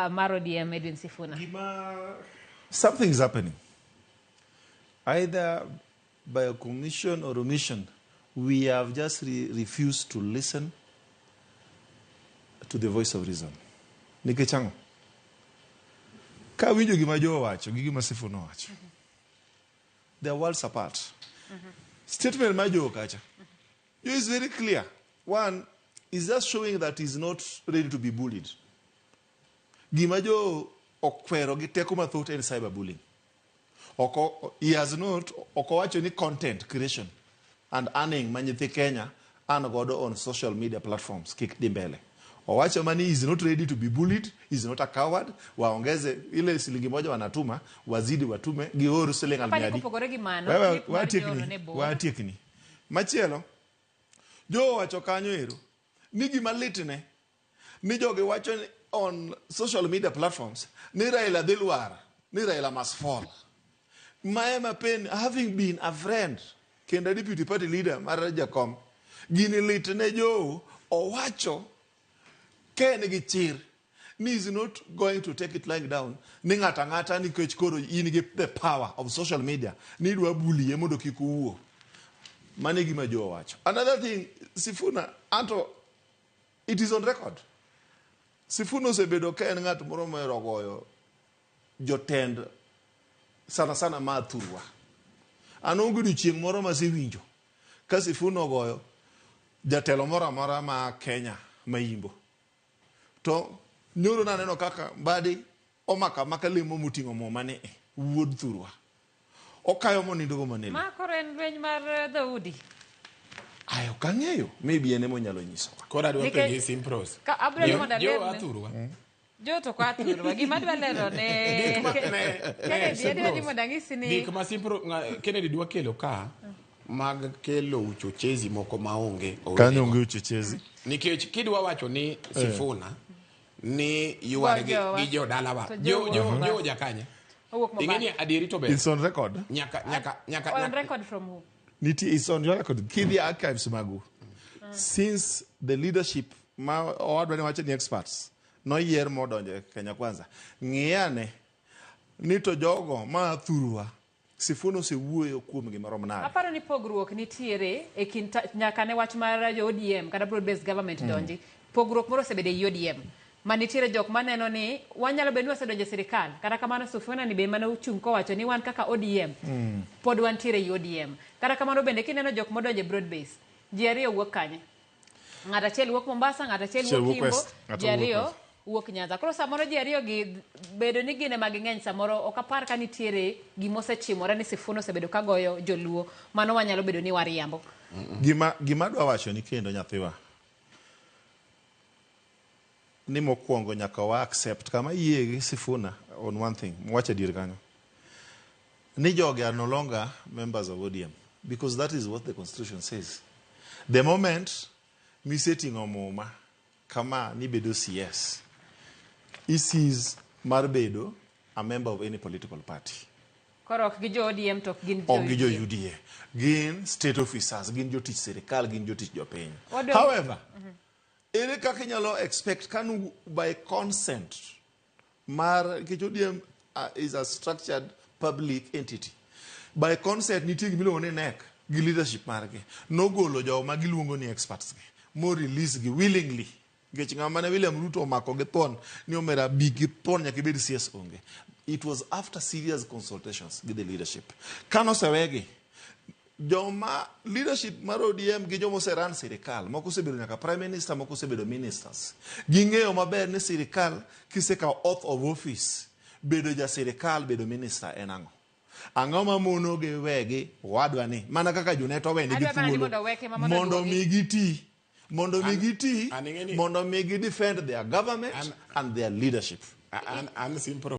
Mar ODM Edwin Sifuna. Gima something is happening. Either by a commission or omission, we have just refused to listen to the voice of reason. Nikech ang'o? Ka winjo gima jo owacho gi gima Sifuna owacho. They are worlds apart. Statement ma jo kacha. Jo is very clear. One is just showing that he's not ready to be bullied. Gima jo okwero gi teko mathoth en cyberbullying. Oko, he has not, ok owacho ni content creation and earning ma nyithi Kenya an godo on social media platforms kik dhi mbele. Owacho mani is not ready to be bullied, is not a coward, waongeze ile shilingi moja wanatuma, wazidi watume, gior siling Apani aluf kopogore gi mano, clip mar Jono ne bor. Watiekni. Machielo, jo owacho kanyo ero, ni gima litne, ni jogi wacho ni on social media platforms, ni Raila dhi lwar, ni Raila must fall. Mae pen having been a friend kendo deputy party leader mar Jakom, gini litne jo owacho ka en gi chir ni is not going to take it lying down ni ng'ato ang'ata nikech koro in gi the power of social media ni idwa buliye mondo kik owuo. Mano e gima jo owacho. Another thing, Sifuna, anto it is on record. Sifuna osebedo ka en ng'at moro mohero goyo jotend sana sana ma thurwa. An onge odiochieng' moro masewinjo ka Sifuna ogoyo jatelo moro amora ma Kenya ma Imbo. To nyoro naneno kaka Mbadi omako amaka lemo moting'o muma ni e wuod thurwa. Okayo monindogo manelo. Ma koro en lweny mar dhoudi. Ayo ok ang'eyo. Maybe en ema onyalo nyisowa. Koro adwa penji Simpros. Ka abiro ni mondo Jo alerne. athurwa. Jo to kwa thurwa. Gima adwa lero ne Gik ma- ne- Kennedy, adwa ni Simpros. mondo ang'isi ni Gik ma Simpro nga- Kennedy dwa kelo ka mag kelo uchochezi moko maonge Kanyo onge uchochezi. Nikech kidwa wacho ni Sifuna ni ywar gi, Jowa. gi jodalawa. To Jo jo jo wuok jo jakanye. owuok Ing'e ni Mombasa. adieri to ber. It's on record. Nyaka nyaka nyaka On nyaka record from who? Nitie it's on record. Kidhi archives magu. Since the leadership ma owadwa ne wacho ni experts noyier modonjo e Kenya Kwanza. Ng'iyane ni to jogo ma thurwa Sifuna osewuoyo kuom gima rom nade. Aparo ni pogruok nitiere e kind nyaka ne wach mar jo ODM kata broad based government donji. Pogruok moro osebedo ei ODM. Ma nitiere jok maneno ni wanyalo bedo ni wasedonjo e sirikal. Kata kamano Sifuna ni be mane ochung' kowacho ni wan kaka ODM pod wantiere ei ODM. Kata kamano bende kineno jok modonjo e broad base, ji ariyo wuok kanye? Ng'at achiel wuok Mombasa, ng'at achiel Achiel wuok wuok Imbo, West, ng'ato ji wuok ariyo West. wuok Nyanza. Koro samoro ji ariyo gi bedo ni gin ema ging'eny samoro ok apar ka nitiere gima osechimore ni Sifuna osebedo ka goyo joluo. Mano wanyalo bedo ni wariambo. Gima adwa wacho ni kendo nyathiwa ni mokwongo nyaka wa accept kama yie gi Sifuna on one thing wacho adier kanyo ni jogi are no longer members of ODM because that is what the constitution says. The moment miseting'o muma kama nibedo CS i-cease mar bedo a member of any political party. Koro ok gi jo ODM to ok gin jo Ok gi jo UDA. UDA. Gin state officers, gin jotich sirikal, gin jotich jopiny. However, ere kaka inyalo expect kanu by consent mar nikech ODM is a structured public entity. By consent nitie gima iluongo ni NEC gi leadership margi. Nogolo joma giluongo ni experts gi mo release gi willingly. Nikech ng'ama ne William Ruto omako gi thuon ni omera bi gi thuon nyaka ibed CS onge. It was after serious consultations with the leadership. Kanosewegi, joma leadership mar ODM gi joma oseran sirikal, moko osebedo nyaka prime minister, moko osebedo ministers. Ging'eyo maber ni sirikal kisekawo oath of office, bedo ja sirikal, bedo minister en ang'o? Ang'o ma mono gi wegi owadwa ni mana kaka Junet owenigi Adwa mana ni thuolo mondo oweke ma mondo mondo oduogi. mi giti mondo mi giti an ing'e ni- mondo mi gi defend their government An- and their leadership. An simple.